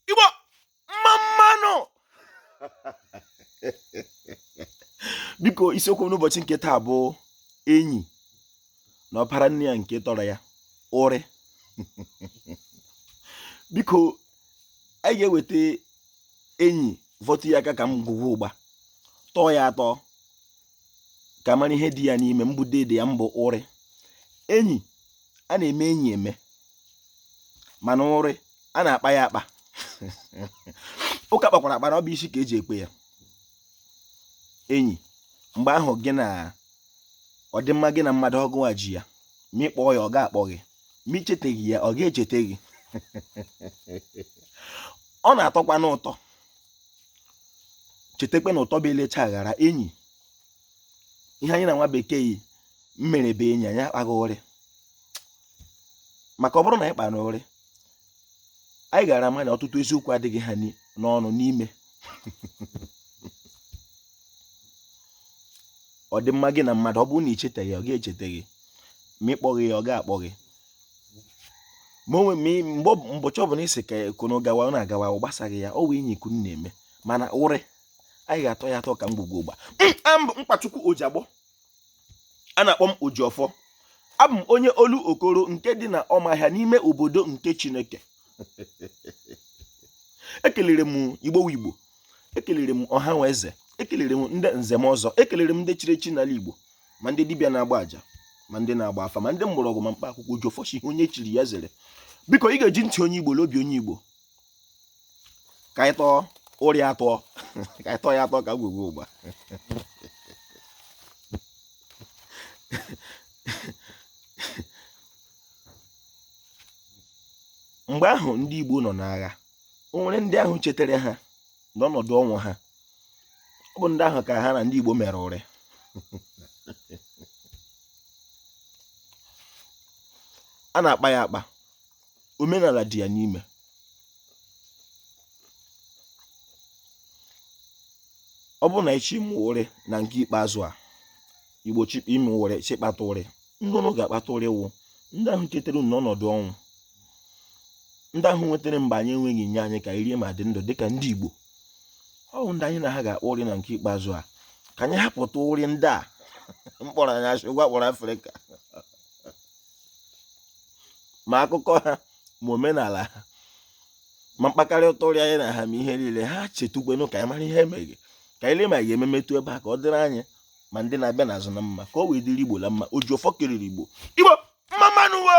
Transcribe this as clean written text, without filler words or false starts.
Igbo, mma mma nụ! Biko, isiokwu n'ụbọchị nke taa bụ enyi na ọpara nne ya nke tọrọ ya ụrị. Biko, anyị ga-eweta enyi vọtụ ya aka ka ngwugwu ụgba tọọ ya atọ ka mara ihe dị ya n'ime mbụ dede ya mbụ ụrị. Enyi a na-eme enyi eme, mana ụrị a na-akpa ya akpa. Ụka kpakwara akpa na ọ bụ isi ka eji ekpe ya. Enyi mgbe ahụ gị na ọdịmma gị na mmadụ ọgụwa ji ya, ma ị kpọọ ya ọ ga-akpọ gị, ma i cheteghị ya ọ ga-echeta gị. Ọ na-atọkwa n'ụtọ. Chetakwa na ụtọ bụ elecha aghara enyi. Ihe anyị na nwa bekee mere bụ enyi, anyị akpaghị ụrị, maka ọ bụrụ na anyị kpara ụrị, anyị gara ama na ọtụtụ eziokwu adịghị ha n'ọnụ n'ime. Ọdịmma gị na mmadụ, ọ bụrụ na i chetaghị ọ ga-echeta gị, ma ị kpọghị ya ọ ga-akpọ gị. Ma onwe mgbe ụbọchị ọbụla ị sị ka kono gawa, ọ na-agawa, ọ gbasaghị ya, ọ wụ enyi kunu na-eme. Mana ụrị anyị ga-atọ ya atọ ka ngwugwu ụgba. Mbụ Mkpachukwu Ojiagbọ, a na-akpọ m Ojiọfọ. Abụ m onye Olokoro nke dị na Ọmahịa n'ime obodo nke Chineke. Ekelere m Igbo Igbo, ekelere m ọha nwa eze, ekelere m ndị nzem ọzọ, ekelere m ndị chiri echi n'ala Igbo, ma ndị dibịa na-agba àjà, ma ndị na-agba afa, ma ndị mgbọrọgwụ, ma mkpa akwụkwọ. Ojiọfọ shi ihe onye chiri ya zere. Biko, ị ga-eji ntị onye Igbo n'obi onye Igbo ka anyị tọọ ụrị atọ, ka anyị tọọ ya atọ ka ngwugwu ụgba. Mgbe ahụ ndị Igbo nọ n'agha, o nwere ndị ahụ chetara ha n'ọnọdụ ọnwụ ha. Ọ bụ ndị ahụ ka ha na ndị Igbo mere ụrị. A na-akpa ya akpa, omenala dị ya n'ime. Ọ bụrụ na echi ịmụ ụrị na nke ikpeazụ a, Igbo chi ịmụ ụrị, chi kpata ụrị, ndị ụnụ ga-akpata ụrị wụ ndị ahụ chetara unu n'ọnọdụ ọnwụ, ndị ahụ nwetara mgbe anyị enweghị nye anyị ka anyị rie ma dị ndụ dịka ndị Igbo. Ọ bụ ndị anyị na ha ga-akpọ ụrị na nke ikpeazụ a, ka anyị hapụta ụrị ndị a mkpọrọ anyị asị ụgwọ akpọrọ Afrịka, ma akụkọ ha, ma omenala ha, ma mkpakarịta ụrị anyị na ha, ma ihe niile ha chetukwenụ ka anyị mara ihe emeghị, ka anyị lee ma anyị ga-ememetụ ebe a ka ọ dịrị anyị ma ndị na-abịa n'azụ na mma, ka ọ wee dịrị Igbo la mma. Ojiọfọ kelere Igbo. Igbo, mma mma nụ wo!